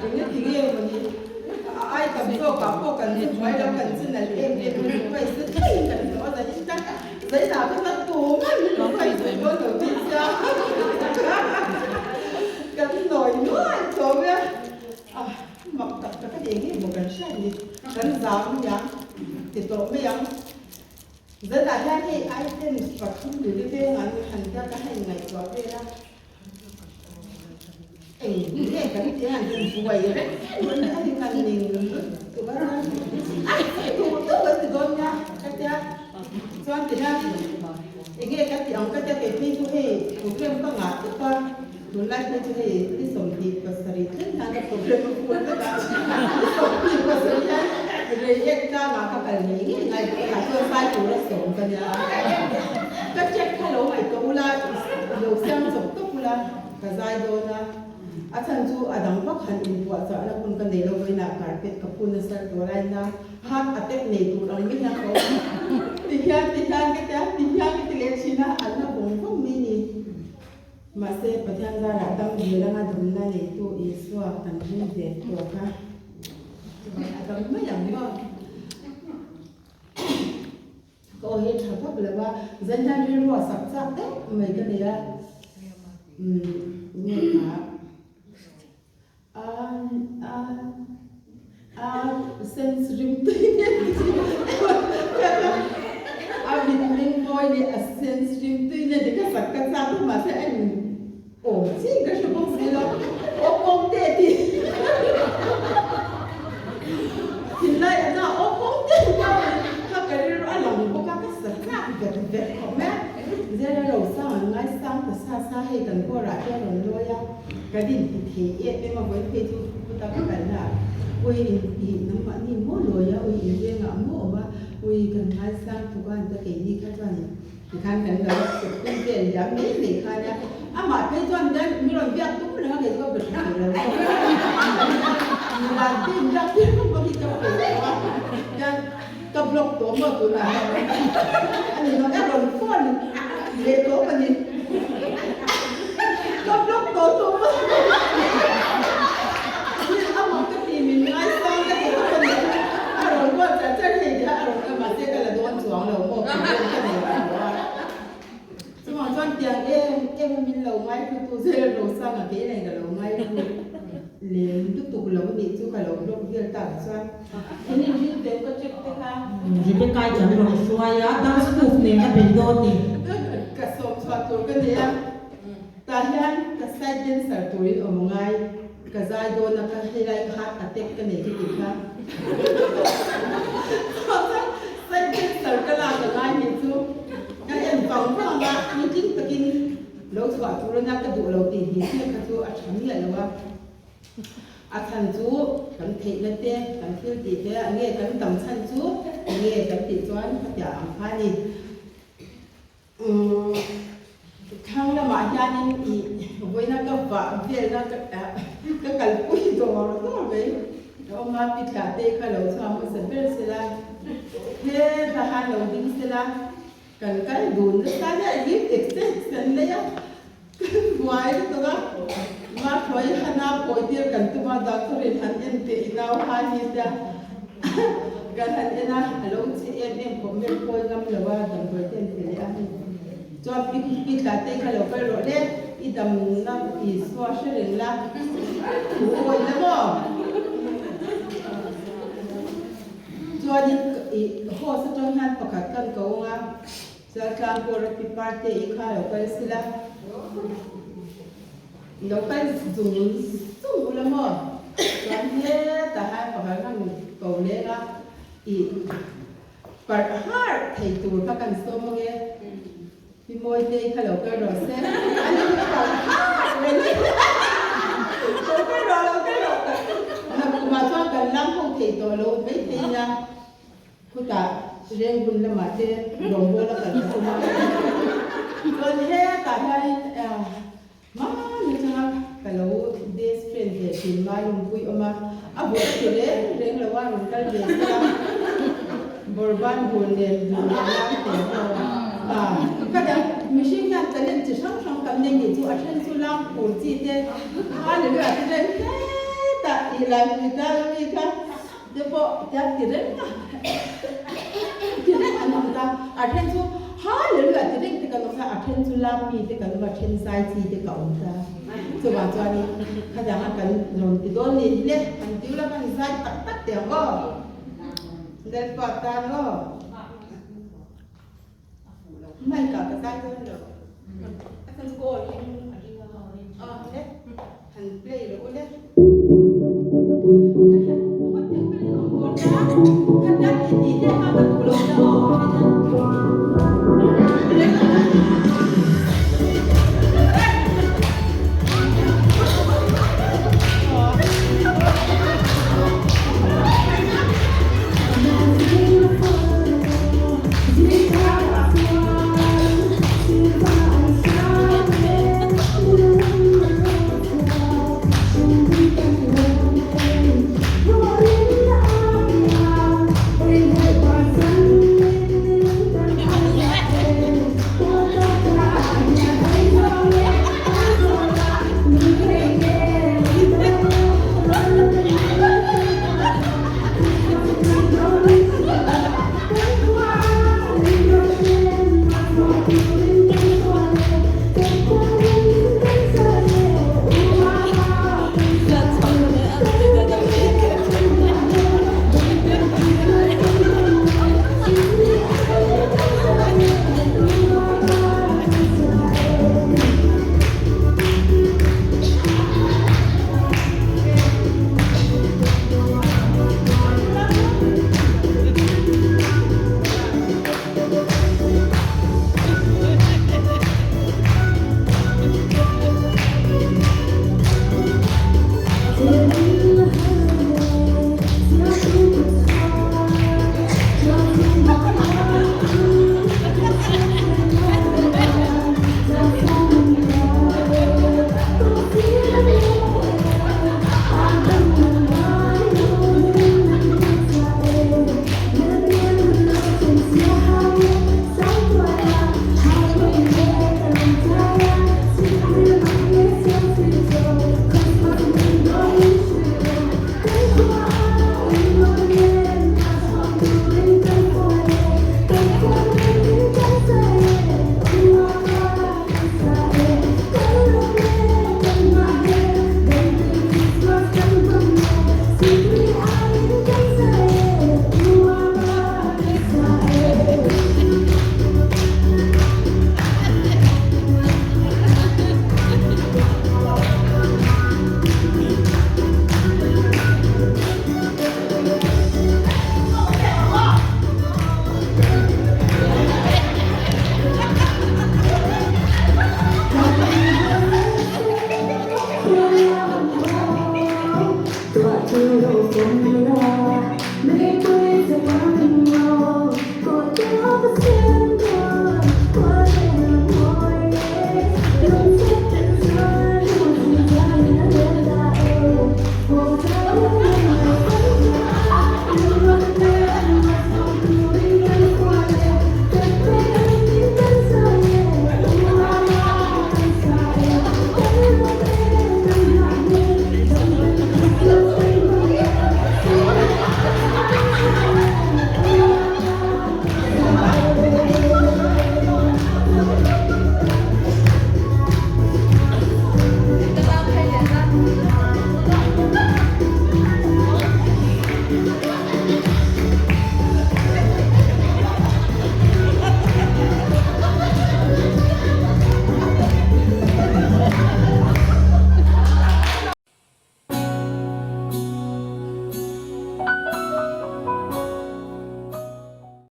Engati nge mawni a ai tam zawkah pawh kan chu hnuai lo kan chu nalh em em a ni ruai se theiin kan hlawh a zanin tak zainah ka hlat tum a min ruai duh dawn lo tih sia kan nawi nuai tawh mai a a mak tak tak a ni eng nge maw kan hriat ni kan zam aniang ti tawh mai ang. Zanah hian hei items pathum lili veng an han tia ka han ngaihtuah vel a. Eng nge kan tih hian kan buai reng reng a ni kan ning lutuk a a duh duh kan ti dawn nia ka tia chuan ti hian eng nge ka tih ang ka tia kei phei chu hei program ka ngah tawp a tunlai phei chu hei ni 27 thleng hian ka program a full vek a ni 27 hian rei ek tlangah ka kal ngei ngei ngai bawk a chuan sai tura sawm ka nia ka check kha lo ngaihtuah ula Lo siam chawp tawp ula ka zai dawn a, a chhan chu a dang vak han inpuahchahna hun ka nei lo vawiinah carpet ka phun nasa tur a ina heart attack nei tur ang mai hian ka awm a, ti hian ti hian ka tia ti hian ka ti leh thin a, an la vawng vawng mai ni. Mahse Pathian zarah dam zel anga damna neitu Isua kan ring ve tawk a, a dam mai ang maw. Ka aw hi tha vak lo a, zan hian rilru a sak chak deuh mai ka nei a, umm nge kha a a a sense rim tui nge a mit meng mawi leh a sense rim tui nge ti ka sak ka chak a mahse a in awm chin ka hre bawk si lo, aw kawng te tih thinlai a na aw kawng te kha ka rilru a lang bawk a ka sa tlak vet vet khawp mai a, zela lo sang an ngai sang ta sa sa hei kan kawrah te a rawn lawi a, ka din ti thei em em a vawi phei chu puta ka kalna ah ui in tih nangmahni maw lawi a ui in vengah maw awm a ui kan ngai sang tluk a an ta keini kha chuan Tikhan kan lo sukpui vel liam mai mai kha nia, amah phei chuan hian mi rawn biak tum reng a, kei chu ka be tha thei lo a, milan te in biak tir vak vak hi ka pe tawh a, hian ka block tawh maw tunah hian a ni lo, a rawn phone leh tawp a ni, ka block tawh tawh maw amah ka ti min ngaisang ka ti tawp a ni, a rawn ruat chat chat hei ti a rawn kal mahse ka la dawn chuang lo maw problem ka nei lo a. Chuvang chuan tiang em em a min lo ngaihlu tu zel Rosanga kei nen ka lo ngaihlu lem lutuk lo nih chu ka lo block vel tak chuan in inrin tel ka check te kha. Rebecca i kan rawn hruai a, dance move nen a bei dawn ni. Ka sawm chhuah tur ka nei a, tah hian ka side dancer turin awm ngai. Ka zai dawn a ka helai ka heart attack ka nei ka ti kha side dancer ka lak a ngai nih chu ka en vang vang a puitling takin lo chhuah tur ania ka duh lo tih hnih hnih kha chu a tha miah lo a a chhan chu kan theihna te kan thil tih te nge kan dam chhan chu nge kan tih chuan khatiang ang kha a ni. Thlang lamah hianin i vawiina ka vah velna ka kalpui dawr dawr mai a awm a, pi thlah te kha lo chhuak hmasa ber sela, he hla lo ding sela, kan kal dun nasa hle a, gift exchange kan nei a, kan buai lutuk a, Mahruai hana pawi tir kan tum a, doctor in han en teh i nau ha hi tia kan han en a, a lo che em em khawp mai, pawi ngam lo a, damdawi te an pe leh a hei chuan pi pi tla te kha lo kal rawh le, i damna Isua hre reng la, thu awi la maw? Chuanin i host atang hian pakhat kan ko ang a. Chaltlang pawh rawh pi parte i kha lo kal sila lo kal zung zung ula maw chuan hetah hian pakhat khan ko leng a i parh harh thei tur kha kan sawm ange pi Mawite i kha lo kal rawh se ani hi a parh harh reng a lo kal rawh lo kal rawh nakumah chuan kan lam ho thei tawh lo maithei ila. Khutah Rengun lamah te rawngbâwl a kal ta tum a. Chuan hetah hianin hmâni atanga ka lo best friend ve thin mai lungpui awm a, a bawh a ti reng reng lo a, rawn kal ve se a, Borban bur nen bur leh lam te pawh a ka dang. Mihring hian talent chi hrang hrang kan nei nih chu a then chu lam phur chi te Hallelujah ti reng hetah tih lai pui ta mi kha te pawh tiang ti reng a ti reng an awm ta a then chu Hallelujah ti reng te kan awm ta a then chu lam mi te kan awm a then zai chi te ka awm ta chuvang chuanin khatianga kan rawn ti dawn nih le han tiu la kan zai tak tak teh ang aw Lalpa tan aw. Mic ah ka zai dawn lo. A chan chu aw ring a ring a. Aw le. Han play rawh u le.